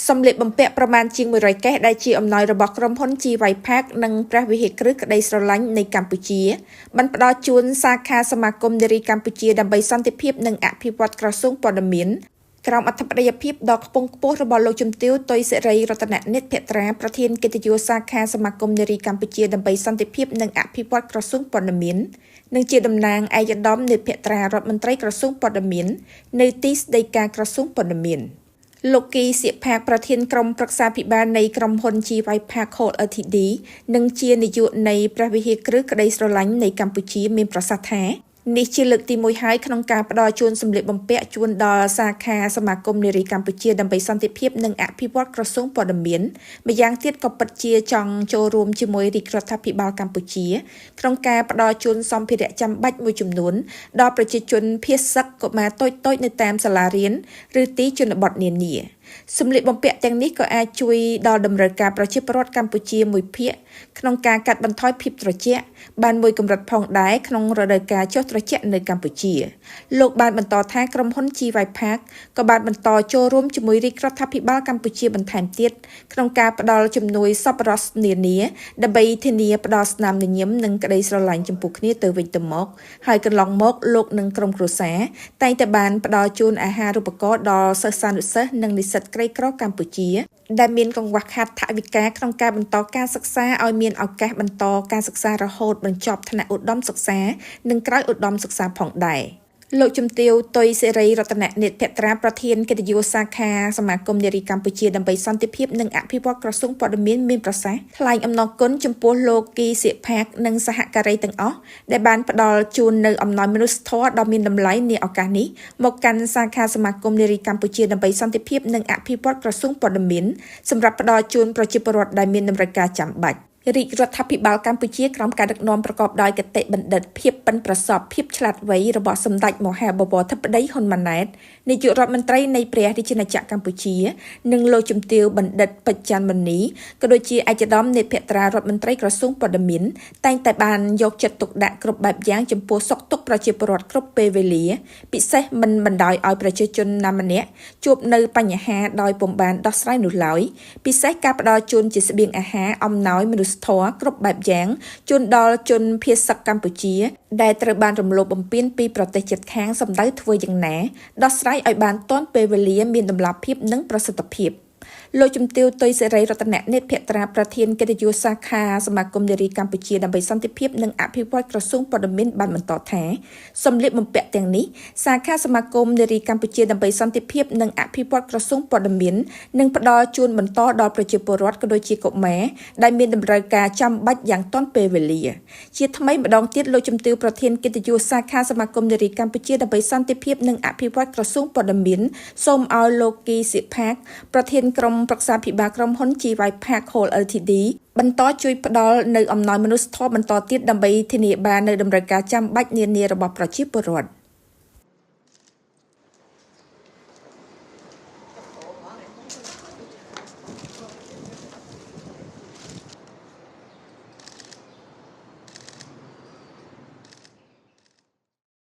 សម្លៀកបំពាក់ប្រមាណជាង100កេសដែលជាអំណោយរបស់ក្រុមហ៊ុន GY Park និងព្រះវិហារគ្រឹះក្តីស្រឡាញ់នៃកម្ពុជាបានផ្ដល់ជូនសាខាសមាគមនារីកម្ពុជាដើម្បីសន្តិភាពនិងអភិវឌ្ឍក្រសួងព័ត៌មានក្រោមអធិបតីភាពដ៏ខ្ពង់ខ្ពស់របស់លោកជំទាវតុយសិរីរតននិតភត្រាប្រធានកិត្តិយសសាខាសមាគមនារីកម្ពុជាដើម្បីសន្តិភាពនិងអភិវឌ្ឍក្រសួងព័ត៌មាននិងជាតំណាងឯកឧត្តមនិតភត្រារដ្ឋមន្ត្រីក្រសួងព័ត៌មាននៅទីស្តីការក្រសួងព័ត៌មានលោកគីសៀកផាកប្រធានក្រុមប្រឹក្សាភិបាលនៃក្រុមហ៊ុន GY Park Hold Ltd និងជានាយកនៃព្រះវិហារគ្រឹះក្តីស្រឡាញ់នៃកម្ពុជាមានប្រសាសន៍ថានេះជាលើកទី1ហើយក្នុងការផ្ដល់ជូនសម្លៀកបំពាក់ជូនដល់សាខាសមាគមនារីកម្ពុជាដើម្បីសន្តិភាពនិងអភិវឌ្ឍក្រសួងព័ត៌មានម្យ៉ាងទៀតក៏ពិតជាចង់ចូលរួមជាមួយរាជរដ្ឋាភិបាលកម្ពុជាក្នុងការផ្ដល់ជូនសម្ភារៈចាំបាច់មួយចំនួនដល់ប្រជាជនភៀសសឹកកុមារតូចៗនៅតាមសាលារៀនឬទីជនបទនានាសម្លៀកបំពាក់ទាំងនេះក៏អាចជួយដល់តម្រូវការប្រជាពលរដ្ឋកម្ពុជាមួយភាគក្នុងការកាត់បន្ថយភាពត្រជាក់បានមួយកម្រិតផងដែរក្នុងរដូវកាលចុះត្រជាក់នៅកម្ពុជាលោកបានបន្តថាក្រុមហ៊ុន GY Park ក៏បានបន្តចូលរួមជាមួយរាជរដ្ឋាភិបាលកម្ពុជាបន្ថែមទៀតក្នុងការផ្ដល់ជំនួយសប្បុរសនានាដើម្បីធានាផ្ដល់ស្នាមញញឹមនិងក្តីស្រឡាញ់ចំពោះគ្នាទៅវិញទៅមកហើយកន្លងមកលោកនិងក្រុមគ្រួសារតែងតែបានផ្ដល់ជូនអាហារូបករណ៍ដល់សិស្សានុសិស្សនិងនិស្សិតក្រីក្រកម្ពុជាដែលមានកង្វះខាតថវិកាក្នុងការបន្តការសិក្សាឲ្យមានឱកាសបន្តការសិក្សារហូតបញ្ចប់ថ្នាក់ឧត្តមសិក្សានិងក្រោយឧត្តមសិក្សាផងដែរលោកជំទាវតុយសេរីរតននិតភត្រាប្រធានកិត្តិយសសាខាសមាគមនារីកម្ពុជាដើម្បីសន្តិភាពនិងអភិវឌ្ឍក្រសួងព័ត៌មានមានប្រសាសន៍ថ្លែងអំណរគុណចំពោះលោកគីសៀកផាកនិងសហការីទាំងអស់ដែលបានផ្ដល់ជូននៅអំណោយមនុស្សធម៌ដ៏មានតម្លៃនាឱកាសនេះមកកាន់សាខាសមាគមនារីកម្ពុជាដើម្បីសន្តិភាពនិងអភិវឌ្ឍក្រសួងព័ត៌មានសម្រាប់ផ្ដល់ជូនប្រជាពលរដ្ឋដែលមានតម្រូវការចាំបាច់រាជរដ្ឋាភិបាលកម្ពុជាក្រោមការដឹកនាំប្រកបដោយកតិបណ្ឌិតភាពប៉ិនប្រសប់ភាពឆ្លាតវៃរបស់សម្ដេចមហាបវរធិបតីហ៊ុនម៉ាណែតនាយករដ្ឋមន្ត្រីនៃព្រះរាជាណាចក្រកម្ពុជានិងលោកជំទាវបណ្ឌិតពេជ្រច័ន្ទមុនីក៏ដូចជាឯកឧត្តមនេត្រភត្រារដ្ឋមន្ត្រីក្រសួងព័ត៌មានតែងតែបានយកចិត្តទុកដាក់គ្រប់បែបយ៉ាងចំពោះសុខទុក្ខប្រជាពលរដ្ឋគ្រប់ពេលវេលាពិសេសមិនបណ្ដោយឲ្យប្រជាជនណាម្នាក់ជួបនៅបញ្ហាដោយពុំបានដោះស្រាយនោះឡើយពិសេសការផ្ដល់ជូនជាស្បៀងអាហារអំណោយមនុស្សធម៌គ្រប់បែបយ៉ាងជូនដល់ជនភៀសសឹកកម្ពុជាដែលត្រូវបានរំលោភបំពានពីប្រទេសជិតខាងសម្ដៅធ្វើយ៉ាងណាដោះស្រាយឲ្យបានទាន់ពេលវេលាមានតម្លាភាពនិងប្រសិទ្ធភាពលោកជំទាវតុយសេរីរតននិតភត្រាប្រធានកិត្តិយសសាខាសមាគមនារីកម្ពុជាដើម្បីសន្តិភាពនិងអភិវឌ្ឍក្រសួងព័ត៌មានបានបន្តថាសម្លៀកបំពាក់ទាំងនេះសាខាសមាគមនារីកម្ពុជាដើម្បីសន្តិភាពនិងអភិវឌ្ឍក្រសួងព័ត៌មាននឹងផ្ដល់ជូនបន្តដល់ប្រជាពលរដ្ឋក៏ដូចជាកុមារដែលមានតម្រូវការចាំបាច់យ៉ាងទាន់ពេលវេលាជាថ្មីម្ដងទៀតលោកជំទាវប្រធានកិត្តិយសសាខាសមាគមនារីកម្ពុជាដើម្បីសន្តិភាពនិងអភិវឌ្ឍក្រសួងព័ត៌មានសូមឲ្យលោកគីសិផាកប្រធានក្រុមប្រឹក្សាភិបាលក្រុមហ៊ុន GY Park Hold Ltd បន្តជួយផ្ដល់នៅអំណោយមនុស្សធម៌បន្តទៀតដើម្បីធានាបាននៅតម្រូវការចាំបាច់នានារបស់ប្រជាពលរដ្ឋ។